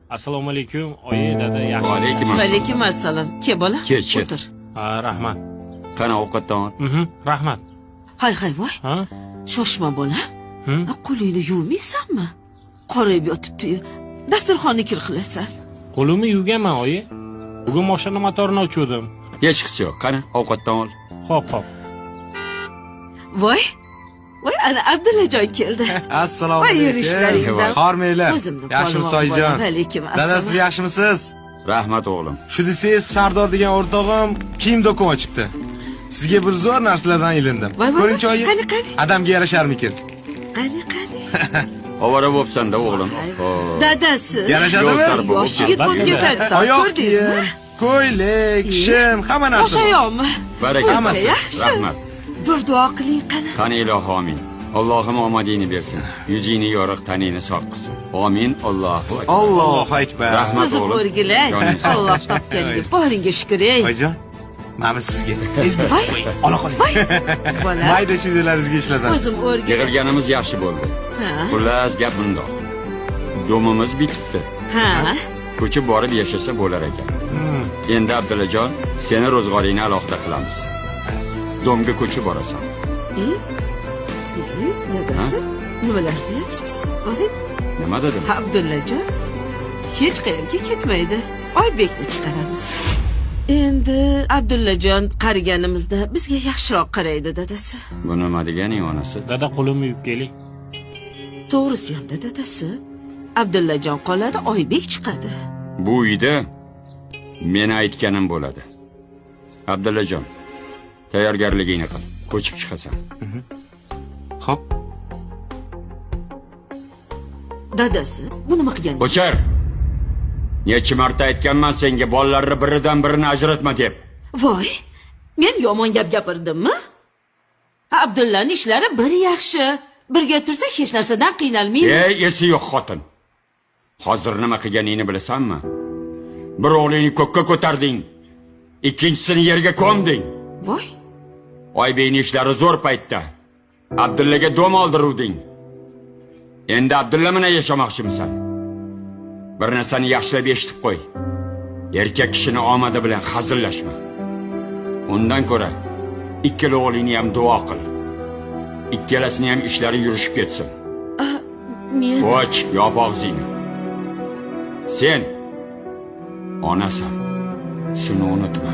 Assalomu alaykum, oyi, dada, yaxshimisiz? Alaykum assalom. Alaykum assalom. Ke bola, Kel, kel. o'tir. Ha, rahmat. Qani ovqatdan ol. Rahmat. Hay hay voy. Ha? Shoshma bola. Hı? Ha, qo'lingni yuvmaysanmi? Qorayib yotibdi-yu. Dasturxonni kir qilasan. Qo'limni yuvganman, oyi. Bugun mashina motorini o'chirdim. Hech yo'q. Qani ovqatdan ol. Xo'p, xo'p. Voy. Voy, ana Abdullajon keldi. Assalomu Voy alaykum. yurishlaringdan. Hormanglar. O'zimni Yaxshimisiz polvon oyijon? bolam. Alaykum Dada siz assalom. yaxshimisiz? Rahmat o'g'lim. Shu desangiz Sardor degan o'rtog'im kiyim do'kon ochibdi. Sizga bir zo'r narsalardan ilindim. Voy, voy, Ko'ringchi oyi. Qani, qani? Adamga yarasharmikin? Qani, qani. Ovora bo'psan-da o'g'lim. Xo'p. Dadasi. Yarashadimi? Yo'q, sarpo. Yosh yigit bo'lib Albatta. ketadi. Oyoq Ko'rdingizmi? kiyim, ko'ylak, shim, hamma narsa. Bosh bor. oyoqmi? Baraka. Hammasi. Yaxshi. Rahmat. Bir duo qiling qani. Qani ilohi amin. Allohim omadingni bersin. Yuzingni yorug', taningni sog' qilsin. Amin. Allohu akbar. Allohu akbar. Rahmat O'zim o'g'lim. o'rgilay. Joning sog' Alloh bo'lsin. topganiga boringga shukr ey. Oyijon, mana bu sizga. Ezmi? Voy. Ola qoling. Voy. Bola. Mayda chuydalaringizga ishlatasiz. O'zim o'rgilay. Yig'ilganimiz yaxshi bo'ldi. Ha. Xullas gap bundoq. Domimiz bitibdi. Ha. Ko'chib borib yashasa bo'lar ekan. Endi Abdullajon, seni ro'zg'oringni alohida qilamiz. Domga ko'chib borasan. E? E, dadasi, nimalar deyapsiz? Voy, Nima dedim? Abdullajon hech qayerga ketmaydi. Oybekni chiqaramiz. Endi Abdullajon qariganimizda bizga yaxshiroq qaraydi dadasi. Bu nima deganing onasi? Dada, qo'limni yuvib keling. To'g'risi hamda dadasi. Abdullajon qoladi, Oybek chiqadi. Bu uyda meni aytganim bo'ladi. Abdullajon, tayyorgarligingni qil. Ko'chib chiqasan. Xo'p. Dadasi, bu nima qilganing? O'chir! Necha marta aytganman senga bolalarni biridan birini ajratma deb. Voy, men yomon gap gapirdimmi? Abdullaning ishlari bir yaxshi. Birga tursak hech narsadan qiynalmaymiz. Ey, esi yo'q xotin. Hozir nima qilganingni bilasanmi? Bir o'g'lingni ko'kka ko'tarding, ikkinchisini yerga ko'mding. Voy, Oybekning ishlari zo'r paytda Abdullaga dom oldiruvding. Endi Abdulla bilan yashamoqchimisan? Bir narsani yaxshilab eshitib qo'y. Erkak kishini omadi bilan hazillashma. Undan ko'ra ikkala o'g'lingni ham duo qil. Ikkalasini ham ishlari yurishib ketsin. Men Och, yop og'zingni. Sen onasan. Shuni unutma.